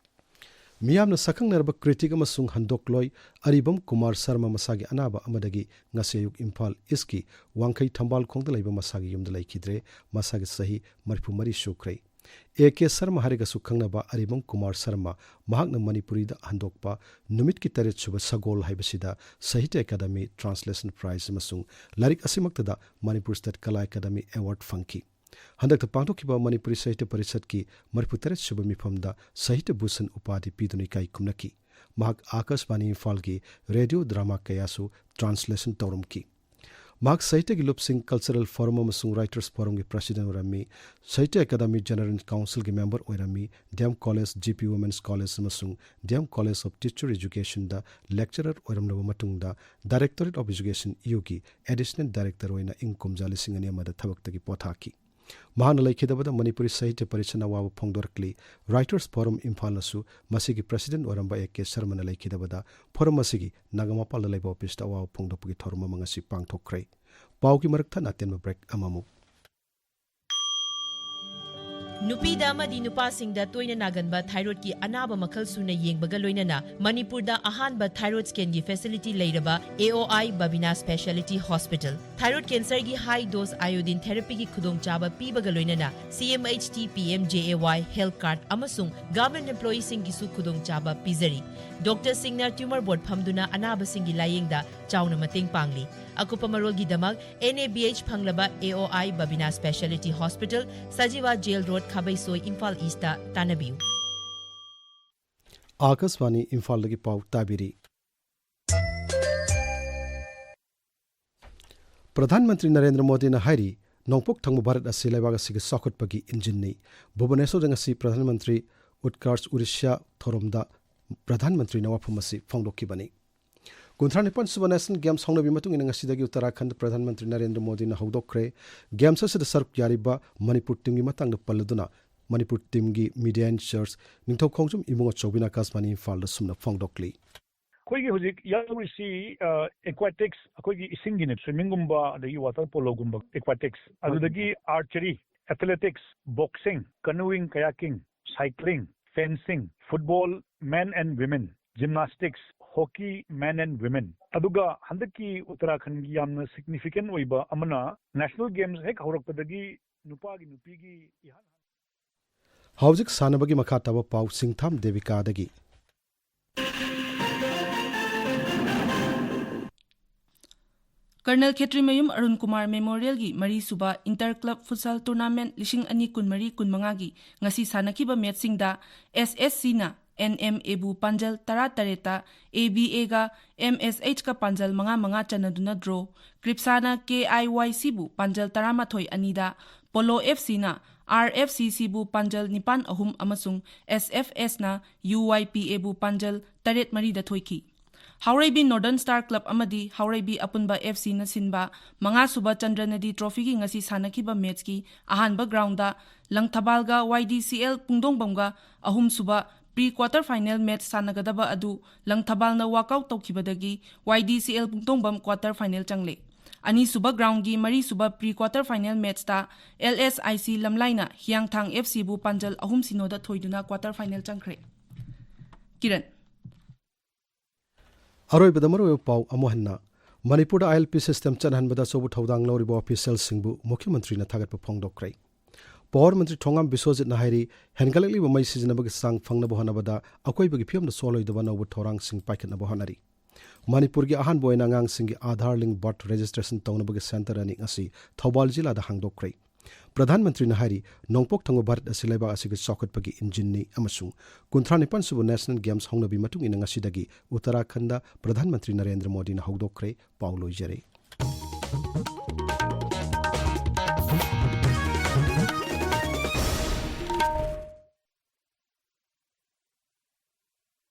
ꯃꯤꯌꯥꯝꯅ ꯁꯛꯈꯪꯅꯔꯕ ꯀ꯭ꯔꯤꯇꯤꯛ ꯑꯃꯁꯨꯡ ꯍꯟꯗꯣꯛꯂꯣꯏ ꯑꯔꯤꯕꯝ ꯀꯨꯃꯥꯔ ꯁꯔꯃ ꯃꯁꯥꯒꯤ ꯑꯅꯥꯕ ꯑꯃꯗꯒꯤ ꯉꯁꯤ ꯑꯌꯨꯛ ꯏꯝꯐꯥꯜ ꯏꯁꯀꯤ ꯋꯥꯡꯈꯩ ꯊꯝꯕꯥꯜ ꯈꯣꯡꯗ ꯂꯩꯕ ꯃꯁꯥꯒꯤ ꯌꯨꯝꯗ ꯂꯩꯈꯤꯗ꯭ꯔꯦ꯫ ꯃꯁꯥꯒꯤ ꯆꯍꯤ ꯃꯔꯤꯐꯨ ꯃꯔꯤ ꯁꯨꯈ꯭ꯔꯦ꯫ ꯑꯦ ꯀꯦ ꯁꯔꯃ ꯍꯥꯏꯔꯒꯁꯨ ꯈꯪꯅꯕ ꯑꯔꯤꯕꯝ ꯀꯨꯃꯥꯔ ꯁꯔꯃ, ꯃꯍꯥꯛꯅ ꯃꯅꯤꯄꯨꯔꯤꯗ ꯍꯟꯗꯣꯛꯄ ꯅꯨꯃꯤꯠꯀꯤ ꯇꯔꯦꯠ ꯁꯨꯕ ꯁꯒꯣꯜ ꯍꯥꯏꯕꯁꯤꯗ ꯁꯥꯍꯤꯇ꯭ꯌ ꯑꯦꯀꯥꯗꯃꯤ ꯇ꯭ꯔꯥꯟꯁꯂꯦꯁꯟ ꯄ꯭ꯔꯥꯏꯖ ꯑꯃꯁꯨꯡ ꯂꯥꯏꯔꯤꯛ ꯑꯁꯤꯃꯛꯇꯗ ꯃꯅꯤꯄꯨꯔ ꯁ꯭ꯇꯦꯠ ꯀꯂꯥ ꯑꯦꯀꯥꯗꯃꯤ ꯑꯦꯋꯥꯔꯗ ꯐꯪꯈꯤ꯫ ꯍꯟꯗꯛꯇ ꯄꯥꯡꯊꯣꯛꯈꯤꯕ ꯃꯅꯤꯄꯨꯔꯤ ꯁꯥꯍꯤꯇ꯭ꯌ ꯄꯔꯤꯁꯠꯀꯤ ꯃꯔꯤꯐꯨ ꯇꯔꯦꯠ ꯁꯨꯕ ꯃꯤꯐꯝꯗ ꯁꯥꯍꯤꯇ꯭ꯌ ꯚꯨꯁꯟ ꯎꯄꯥꯙꯤ ꯄꯤꯗꯨꯅ ꯏꯀꯥꯏ ꯈꯨꯝꯅꯈꯤ꯫ ꯃꯍꯥꯛ ꯑꯥꯀꯥꯁꯕꯥꯅꯤ ꯏꯝꯐꯥꯜꯒꯤ ꯔꯦꯗꯤꯑꯣ ꯗ꯭ꯔꯃꯥ ꯀꯌꯥꯁꯨ ꯇ꯭ꯔꯥꯟꯁꯂꯦꯁꯟ ꯇꯧꯔꯝꯈꯤ꯫ ꯃꯍꯥꯛ ꯁꯥꯍꯤꯇ꯭ꯌꯒꯤ ꯂꯨꯞꯁꯤꯡ ꯀꯜꯆꯔꯦꯜ ꯐꯣꯔꯝ ꯑꯃꯁꯨꯡ ꯔꯥꯏꯇꯔꯁ ꯐꯣꯔꯝꯒꯤ ꯄ꯭ꯔꯁꯤꯗꯦꯟꯠ ꯑꯣꯏꯔꯝꯃꯤ꯫ ꯁꯥꯍꯤꯇ꯭ꯌ ꯑꯦꯀꯥꯗꯃꯤ ꯖꯦꯅꯔꯦꯜ ꯀꯥꯎꯟꯁꯤꯜꯒꯤ ꯃꯦꯝꯕꯔ ꯑꯣꯏꯔꯝꯃꯤ꯫ D M college, G P women's college ꯑꯃꯁꯨꯡ D M college of teacher ꯑꯦꯖꯨꯀꯦꯁꯟꯗ ꯂꯦꯛꯆꯔꯔ ꯑꯣꯏꯔꯝꯂꯕ ꯃꯇꯨꯡꯗ ꯗꯥꯏꯔꯦꯛꯇꯣꯔꯦꯠ ꯑꯣꯐ ꯑꯦꯖꯨꯀꯦꯁꯟ ꯏꯌꯨꯒꯤ ꯑꯦꯗꯤꯁꯅꯦꯜ ꯗꯥꯏꯔꯦꯛꯇꯔ ꯑꯣꯏꯅ ꯏꯪ ꯀꯨꯝꯖꯥ ꯂꯤꯁꯤꯡ ꯑꯅꯤ ꯑꯃꯗ ꯊꯕꯛꯇꯒꯤ ꯄꯣꯊꯥꯈꯤ꯫ ꯃꯍꯥꯛꯅ ꯂꯩꯈꯤꯗꯕꯗ ꯃꯅꯤꯄꯨꯔꯤ ꯁꯥꯍꯤꯇ꯭ꯌ ꯄꯔꯤꯁꯠꯅ ꯑꯋꯥꯕ ꯐꯣꯡꯗꯣꯔꯛꯂꯤ꯫ ꯔꯥꯏꯇꯔꯁ ꯐꯣꯔꯝ ꯏꯝꯐꯥꯜꯅꯁꯨ ꯃꯁꯤꯒꯤ ꯄ꯭ꯔꯁꯤꯗꯦꯟꯠ ꯑꯣꯏꯔꯝꯕ ꯑꯦ ꯀꯦ ꯁꯔꯃꯅ ꯂꯩꯈꯤꯗꯕꯗ ꯐꯣꯔꯝ ꯑꯁꯤꯒꯤ ꯅꯥꯒꯥꯃꯄꯥꯜꯗ ꯂꯩꯕ ꯑꯣꯐꯤꯁꯇ ꯑꯋꯥꯕ ꯐꯣꯡꯗꯣꯛꯄꯒꯤ ꯊꯧꯔꯝ ꯑꯃ ꯉꯁꯤ ꯄꯥꯡꯊꯣꯛꯈ꯭ꯔꯦ꯫ ꯄꯥꯎꯒꯤ ꯃꯔꯛ ꯊꯠꯅ ꯑꯇꯦꯟꯕ ꯕ꯭ꯔꯦꯛ ꯑꯃꯃꯨꯛ꯫ ꯅꯨꯄꯤꯗ ꯑꯃꯗꯤ ꯅꯨꯄꯥꯁꯤꯡꯗ ꯇꯣꯏꯅ ꯅꯥꯒꯟꯕ ꯊꯥꯏꯔꯣꯏꯗꯀꯤ ꯑꯅꯥꯕ ꯃꯈꯜ ꯁꯨꯅ ꯌꯦꯡꯕꯒ ꯂꯣꯏꯅꯅ ꯃꯅꯤꯄꯨꯔꯗ ꯑꯍꯥꯟꯕ ꯊꯥꯏꯔꯣꯏꯗ ꯁ꯭ꯀꯦꯟꯒꯤ ꯐꯦꯁꯤꯂꯤꯇꯤ ꯂꯩꯔꯕ A O I Babina speciality hospital. Thyroid ꯀꯦꯟꯁꯔꯒꯤ ꯍꯥꯏ ꯗꯣꯁ ꯑꯥꯏꯑꯣꯗꯤꯟ ꯊꯦꯔꯥꯄꯤꯒꯤ ꯈꯨꯗꯣꯡꯆꯥꯕ ꯄꯤꯕꯒ ꯂꯣꯏꯅꯅ C M H T P M J A Y health card ꯑꯃꯁꯨꯡ ꯒꯚꯔꯟꯃꯦꯟꯠ ꯑꯦꯝꯄ꯭ꯂꯣꯌꯤꯁꯤꯡꯒꯤꯁꯨ ꯈꯨꯗꯣꯡꯆꯥꯕ ꯄꯤꯖꯔꯤ꯫ ꯗꯣꯛꯇꯔꯁꯤꯡꯅ ꯇ꯭ꯌꯨꯃꯔ ꯕꯣꯔꯗ ꯐꯝꯗꯨꯅ ꯑꯅꯥꯕꯁꯤꯡꯒꯤ ꯂꯥꯌꯦꯡꯗ ꯆꯥꯎꯅ ꯃꯇꯦꯡ ꯄꯥꯡꯂꯤ꯫ ꯑꯀꯨꯞꯄ ꯃꯔꯣꯜꯒꯤꯗꯃꯛ ꯑꯦꯟ ꯑꯦ ꯕꯤ ꯑꯩꯆ ꯐꯪꯂꯕ A O I Babina speciality hospital, Sajiwa jail road, Khabeisoi, Imphal east ꯇꯥꯟꯅꯕꯤꯌꯨ꯫ ꯑꯥꯀꯥꯁꯕꯥꯅꯤ ꯏꯝꯐꯥꯜꯗꯒꯤ ꯄꯥꯎ ꯇꯥꯕꯤꯔꯤ꯫ ꯄ꯭ꯔꯙꯥꯟ ꯃꯟꯇ꯭ꯔꯤ ꯅꯔꯦꯟꯗ꯭ꯔ ꯃꯣꯗꯤꯅ ꯍꯥꯏꯔꯤ, ꯅꯣꯡꯄꯣꯛ ꯊꯪꯕ ꯚꯥꯔꯠ ꯑꯁꯤ ꯂꯩꯕꯥꯛ ꯑꯁꯤꯒꯤ ꯆꯥꯎꯈꯠꯄꯒꯤ ꯏꯟꯖꯤꯟꯅꯤ꯫ ꯚꯨꯕꯅꯦꯁꯣꯔꯗ ꯉꯁꯤ ꯄ꯭ꯔꯙꯥꯟ ꯃꯟꯇ꯭ꯔꯤ ꯎꯠꯀꯥꯔꯁ ꯎꯔꯤꯁ꯭ꯌꯥ ꯊꯧꯔꯝꯗ ꯄ꯭ꯔꯙꯥꯟ ꯃꯟꯇ꯭ꯔꯤꯅ ꯋꯥꯐꯝ ꯑꯁꯤ ꯐꯣꯡꯗꯣꯛꯈꯤꯕꯅꯤ꯫ ꯀꯨꯟꯊ꯭ꯔꯥ ꯅꯤꯄꯥꯟ ꯁꯨꯕ ꯅꯦꯁꯅꯦꯜ ꯒꯦꯝꯁ ꯍꯧꯅꯕꯤ ꯃꯇꯨꯡ ꯏꯟꯅ ꯉꯁꯤꯗꯒꯤ ꯎꯠꯇꯔꯥꯈꯟꯗ ꯄ꯭ꯔꯙꯥꯟ ꯃꯟꯇ꯭ꯔꯤ ꯅꯔꯦꯟꯗ꯭ꯔ ꯃꯣꯗꯤꯅ ꯍꯧꯗꯣꯛꯈ꯭ꯔꯦ꯫ ꯒꯦꯝꯁ ꯑꯁꯤꯗ ꯁꯔꯨꯛ ꯌꯥꯔꯤꯕ ꯃꯅꯤꯄꯨꯔ ꯇꯤꯝꯒꯤ ꯃꯇꯥꯡꯗ ꯄꯜꯂꯗꯨꯅ ꯃꯅꯤꯄꯨꯔ ꯇꯤꯝꯒꯤ ꯃꯤꯗꯤꯌꯥ ꯏꯟꯆꯥꯔꯖ ꯅꯤꯡꯊꯧ ꯈꯣꯡꯖꯣꯝ ꯏꯕꯨꯡꯉꯣ ꯆꯧꯕꯤꯅ ꯑꯥꯀꯥꯁꯕꯥꯅꯤ ꯏꯝꯐꯥꯜꯗ ꯁꯨꯝꯅ ꯐꯣꯡꯗꯣꯛꯂꯤ꯫ ꯑꯩꯈꯣꯏꯒꯤ ꯍꯧꯖꯤꯛ ꯌꯥꯎꯔꯤꯁꯤ, ꯑ, ꯑꯦꯀ꯭ꯋꯥꯇꯤꯛꯁ, ꯑꯩꯈꯣꯏꯒꯤ ꯏꯁꯤꯡꯒꯤꯅꯦ, ꯁ꯭ꯋꯤꯃꯤꯡꯒꯨꯝꯕ, ꯑꯗꯒꯤ ꯋꯥꯇꯔ ꯄꯣꯂꯣꯒꯨꯝꯕ ꯑꯦꯀ꯭ꯋꯥꯇꯤꯛꯁ, ꯑꯗꯨꯗꯒꯤ archery, athletics, boxing, canoeing, kayaking, cycling, fencing, football, men and women, gymnastics, hockey, men and women. ꯑꯗꯨꯒ ꯍꯟꯗꯛꯀꯤ ꯎꯠꯇꯔꯥꯈꯟꯒꯤ ꯌꯥꯝꯅ ꯁꯤꯒꯅꯤꯐꯤꯀꯦꯟ ꯑꯣꯏꯕ ꯑꯃꯅ, ꯅꯦꯁꯅꯦꯜ ꯒꯦꯝꯁ ꯍꯦꯛ ꯍꯧꯔꯛꯄꯗꯒꯤ ꯅꯨꯄꯥꯒꯤ, ꯅꯨꯄꯤꯒꯤ ꯏꯍꯥꯟ ꯍꯧꯖꯤꯛ ꯁꯥꯟꯅꯕꯒꯤ ꯃꯈꯥ ꯇꯥꯕ ꯄꯥꯎ ꯁꯤꯡꯊꯥꯝ ꯗꯦꯕꯤꯀꯥꯗꯒꯤ꯫ ꯀꯔꯅꯜ ꯈꯦꯇ꯭ꯔꯤꯃꯌꯨꯝ Arun Kumar ꯃꯦꯃꯣꯔꯤꯌꯦꯜꯒꯤ ꯃꯔꯤꯁꯨꯕ enter club ꯐꯨꯠꯁꯥꯜ tournament ꯂꯤꯁꯤꯡ ꯑꯅꯤ ꯀꯨꯟꯃꯔꯤ ꯀꯨꯟꯃꯉꯥꯒꯤ ꯉꯁꯤ ꯁꯥꯟꯅꯈꯤꯕ ꯃꯦꯆꯁꯤꯡꯗ ꯑꯦꯁ ꯑꯦꯁ ꯁꯤꯅ ꯑꯦꯟ ꯑꯦꯝ ꯑꯦꯕꯨ ꯄꯥꯟꯖꯜ ꯇꯔꯥꯇꯔꯦꯠꯇ, ꯑꯦ ꯕꯤ ꯑꯦꯒ ꯑꯦꯝ ꯑꯦꯁ ꯑꯩꯆꯀ ꯄꯥꯟꯖꯜ ꯃꯉꯥ ꯃꯉꯥ ꯆꯟꯅꯗꯨꯅ ꯗ꯭ꯔꯣ, ꯀ꯭ꯔꯤꯞꯁꯥꯅ ꯀꯦ ꯑꯥꯏ ꯋꯥꯏ ꯁꯤꯕꯨ ꯄꯥꯟꯖꯜ ꯇꯔꯥꯃꯥꯊꯣꯏ ꯑꯅꯤꯗ, ꯄꯣꯂꯣ ꯑꯦꯐ ꯁꯤꯅ ꯑꯥꯔ ꯑꯦꯐ ꯁꯤ ꯁꯤꯕꯨ ꯄꯥꯟꯖꯜ ꯅꯤꯄꯥꯟ ꯑꯍꯨꯝ ꯑꯃꯁꯨꯡ ꯑꯦꯁ ꯑꯦꯐ ꯑꯦꯁꯅ ꯌꯨ ꯋꯥꯏ ꯄꯤ ꯑꯦꯕꯨ ꯄꯥꯟꯖꯜ ꯇꯔꯦꯠ ꯃꯔꯤꯗ ꯊꯣꯏꯈꯤ꯫ ꯍꯥꯎꯔꯩꯕꯤ ꯅꯣꯔꯗꯔꯟ ꯁ꯭ꯇꯥꯔ ꯀ꯭ꯂꯕ ꯑꯃꯗꯤ ꯍꯥꯎꯔꯩꯕꯤ ꯑꯄꯨꯟꯕ ꯑꯦꯐ ꯁꯤꯅ ꯁꯤꯟꯕ ꯃꯉꯥꯁꯨꯕ ꯆꯟꯗ꯭ꯔꯅꯗꯤ ꯇ꯭ꯔꯣꯐꯤꯒꯤ ꯉꯁꯤ ꯁꯥꯟꯅꯈꯤꯕ ꯃꯦꯆꯀꯤ ꯑꯍꯥꯟꯕ ꯒ꯭ꯔꯥꯎꯟꯗ ꯂꯪꯊꯕꯥꯜꯒ ꯋꯥꯏ ꯗꯤ ꯁꯤ ꯑꯦꯜ ꯄꯨꯡꯗꯣꯡꯕꯝꯒ ꯑꯍꯨꯝꯁꯨꯕ ꯄ꯭ꯔꯤ ꯀ꯭ꯋꯥꯇꯔ ꯐꯥꯏꯅꯦꯜ ꯃꯦꯆ ꯁꯥꯟꯅꯒꯗꯕ ꯑꯗꯨ ꯂꯪꯊꯕꯥꯜꯅ ꯋꯥꯛꯑꯥꯎꯠ ꯇꯧꯈꯤꯕꯗꯒꯤ ꯋꯥꯏ ꯗꯤ ꯁꯤ ꯑꯦꯜ ꯄꯨꯡꯗꯣꯡꯕꯝ ꯀ꯭ꯋꯥꯇꯔ ꯐꯥꯏꯅꯦꯜ ꯆꯪꯂꯦ꯫ ꯑꯅꯤꯁꯨꯕ ꯒ꯭ꯔꯥꯎꯟꯒꯤ ꯃꯔꯤꯁꯨꯕ ꯄ꯭ꯔꯤ ꯀ꯭ꯋꯥꯇꯔ ꯐꯥꯏꯅꯦꯜ ꯃꯦꯆꯇ ꯑꯦꯜ ꯑꯦꯁ ꯑꯥꯏ ꯁꯤ ꯂꯝꯂꯥꯏꯅ ꯍꯤꯌꯥꯡꯊꯥꯡ ꯑꯦꯐ ꯁꯤꯕꯨ ꯄꯥꯟꯖꯜ ꯑꯍꯨꯝ ꯁꯤꯅꯣꯗ ꯊꯣꯏꯗꯨꯅ ꯀ꯭ꯋꯥꯇꯔ ꯐꯥꯏꯅꯦꯜ ꯆꯪꯈ꯭ꯔꯦ꯫ ꯀꯤꯔꯟ꯫ ꯑꯔꯣꯏꯕꯗ ꯃꯔꯨꯑꯣꯏꯕ ꯄꯥꯎ ꯑꯃꯨꯛ ꯍꯟꯅ꯫ ꯃꯅꯤꯄꯨꯔꯗ ꯑꯥꯏ ꯑꯦꯜ ꯄꯤ ꯁꯤꯁꯇꯦꯝ ꯆꯠꯍꯟꯕꯗ ꯑꯆꯧꯕ ꯊꯧꯗꯥꯡ ꯂꯧꯔꯤꯕ ꯑꯣꯐꯤꯁꯤꯌꯦꯜꯁꯤꯡꯕꯨ ꯃꯨꯈ꯭ꯌ ꯃꯟꯇ꯭ꯔꯤꯅ ꯊꯥꯒꯠꯄ ꯐꯣꯡꯗꯣꯛꯈ꯭ꯔꯦ꯫ ꯄꯥꯋꯔ ꯃꯟꯇ꯭ꯔꯤ ꯊꯣꯉꯥꯝ ꯕꯤꯁ꯭ꯋꯖꯤꯠꯅ ꯍꯥꯏꯔꯤ, ꯍꯦꯟꯒꯠꯂꯛꯂꯤꯕ ꯃꯩ ꯁꯤꯖꯤꯟꯅꯕꯒꯤ ꯆꯥꯡ ꯐꯪꯅꯕ ꯍꯣꯠꯅꯕꯗ ꯑꯀꯣꯏꯕꯒꯤ ꯐꯤꯕꯝꯗ ꯁꯣꯛꯍꯜꯂꯣꯏꯗꯕ ꯑꯅꯧꯕ ꯊꯧꯔꯥꯡꯁꯤꯡ ꯄꯥꯏꯈꯠꯅꯕ ꯍꯣꯠꯅꯔꯤ꯫ ꯃꯅꯤꯄꯨꯔꯒꯤ ꯑꯍꯥꯟꯕ ꯑꯣꯏꯅ ꯑꯉꯥꯡꯁꯤꯡꯒꯤ ꯑꯥꯙꯥꯔ ꯂꯤꯡ ꯕꯥꯔꯊ ꯔꯦꯖꯤꯁꯇ꯭ꯔꯦꯁꯟ ꯇꯧꯅꯕꯒꯤ ꯁꯦꯟꯇꯔ ꯑꯅꯤ ꯉꯁꯤ ꯊꯧꯕꯥꯜ ꯖꯤꯂꯥꯗ ꯍꯥꯡꯗꯣꯛꯈ꯭ꯔꯦ꯫ ꯄ꯭ꯔꯙꯥꯟ ꯃꯟꯇ꯭ꯔꯤꯅ ꯍꯥꯏꯔꯤ, ꯅꯣꯡꯄꯣꯛ ꯊꯪꯕ ꯚꯥꯔꯠ ꯑꯁꯤ ꯂꯩꯕꯥꯛ ꯑꯁꯤꯒꯤ ꯆꯥꯎꯈꯠꯄꯒꯤ ꯏꯟꯖꯤꯟꯅꯤ ꯑꯃꯁꯨꯡ ꯀꯨꯟꯊ꯭ꯔꯥ ꯅꯤꯄꯥꯟ ꯁꯨꯕ ꯅꯦꯁꯅꯦꯜ ꯒꯦꯝꯁ ꯍꯧꯅꯕꯤ ꯃꯇꯨꯡ ꯏꯟꯅ ꯉꯁꯤꯗꯒꯤ ꯎꯠꯇꯔꯥꯈꯟꯗ ꯄ꯭ꯔꯙꯥꯟ ꯃꯟꯇ꯭ꯔꯤ ꯅꯔꯦꯟꯗ꯭ꯔ ꯃꯣꯗꯤꯅ ꯍꯧꯗꯣꯛꯈ꯭ꯔꯦ꯫ ꯄꯥꯎ ꯂꯣꯏꯖꯔꯦ꯫